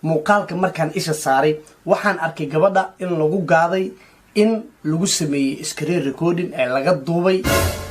Muuqaalka markaan isha saaray, waxaan arkay gabadha in lagu gaaday, in lagu sameeyey screen recording ee laga duubay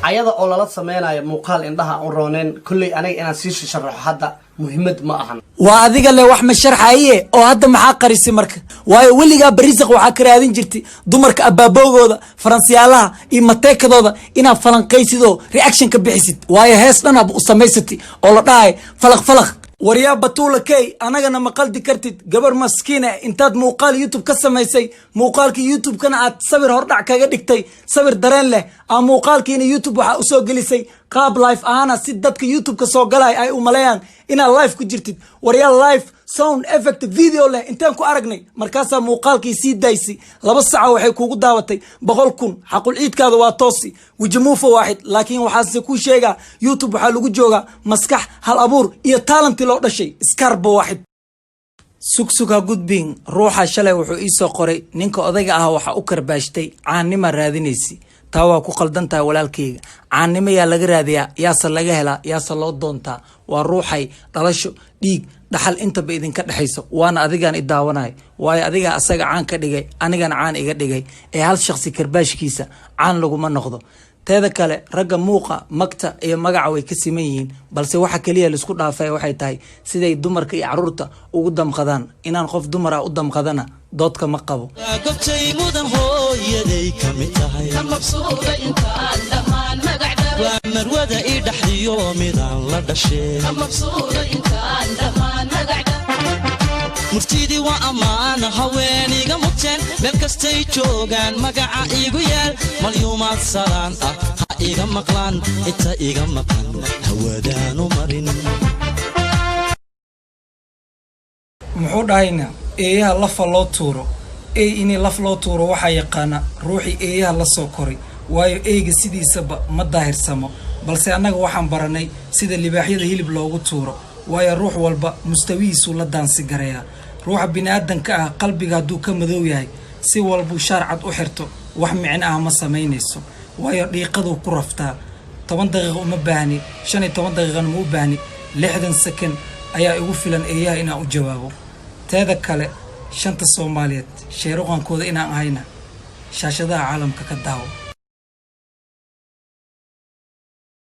ayada oo lala sameynayo muuqaal indhaha u rooneen. Kolley aniga inaan sii sharaxo hadda muhiimad ma ahan. Waa adiga le wax ma sharxaye oo hadda maxaa qarisay marka? Waayo, weligaa barisaq waxaa ka raadin jirtay dumarka abaabowgooda, faransiyaalaha iyo mateekadooda inaad falanqaysid oo reaction ka bixisid. Waayo, hees dhan aad u samaysatay oo la dhahay "Falaq falaq". Waryaa Batuula Key, anagana ma qaldi kartid. Gabar maskiina intaad muuqaal YouTube ka samaysay, muuqaalkii YouTube-kana aad sawir hordhac kaga dhigtay, sawir dareen leh aa muuqaalkiina YouTube waxaa usoo gelisay qaab live ahaana, si dadka YouTube-ka soo galay ay u maleeyaan inaad live ku jirtid. Waryaa, live sound effect video leh intaan ku aragnay? Markaasaa muuqaalkii sii daysay. 2 saca waxay kuugu daawatay 100,000. Xaqul ciidkaada waa toosi wijamuufa waaxid. Laakiin waxaase kuu sheegaa, YouTube waxaa lagu joogaa maskax, hal abuur iyo talent-i loo dhashay. Scarbo waaxid, sugsug ha gudbin. Ruuxa shalay wuxuu iisoo qoray: "Ninka odayga ah waxaa u karbaashtay caannima raadinaysi." Taa waa ku qaldan tahay, walaalkayga. Caannimo yaa laga raadiyaa? Yaase laga helaa? Yaase loo doontaa? Waa ruuxay dhalasho, dhiig, dhaxal intaba idinka dhexayso. Waana adigaan i daawanay. Waayo, adigaa asaga caan ka dhigay, anigana caan iga dhigay. Ee hal shaqsi karbaashkiisa caan laguma noqdo. Teeda kale, ragga muuqa, magta iyo magaca way ka siman yihiin, balse waxa keliya laisku dhaafay waxay tahay siday dumarka iyo caruurta ugu damqadaan. Inaan qof dumar ah u damqadana doodka ma qabo. Gobtay mudan hooyaday ka mid tahay, waa marwada i dhaxdiyo midaan la dhashee. Murtidii waa ammaan haweeniga muteen, meel kastay joogaan magaca iigu yaal. Malyuumaad salaan ah ha iga maqlaan inta iga maqan, hawadaanu marin. Muxuu dhahaynaa? Eeyaha lafa loo tuuro, ey inii laf loo tuuro waxaa yaqaana ruuxii eeyaha la soo koray. Waayo, eyga sidiisaba ma daahirsamo, balse annaga waxaan baranay sida libaaxyada hilib loogu tuuro. Waayo, ruux walba mustawihiisuu la daansi garayaa. Ruuxa bini'aadanka ah qalbiga hadduu ka madow yahay, si walbuu shaar cad u xirto wax micno ah ma samaynayso. Waayo, dhiiqaduu ku raftaa. 10 daqiiqa uma baahni, 15 daqiiqana ma u baahni, 60 second ayaa igu filan eeyaha inaan u jawaabo. Teeda kale, shanta Soomaaliyeed sheeruqankooda inaan ahayna shaashadaha caalamka ka daawo.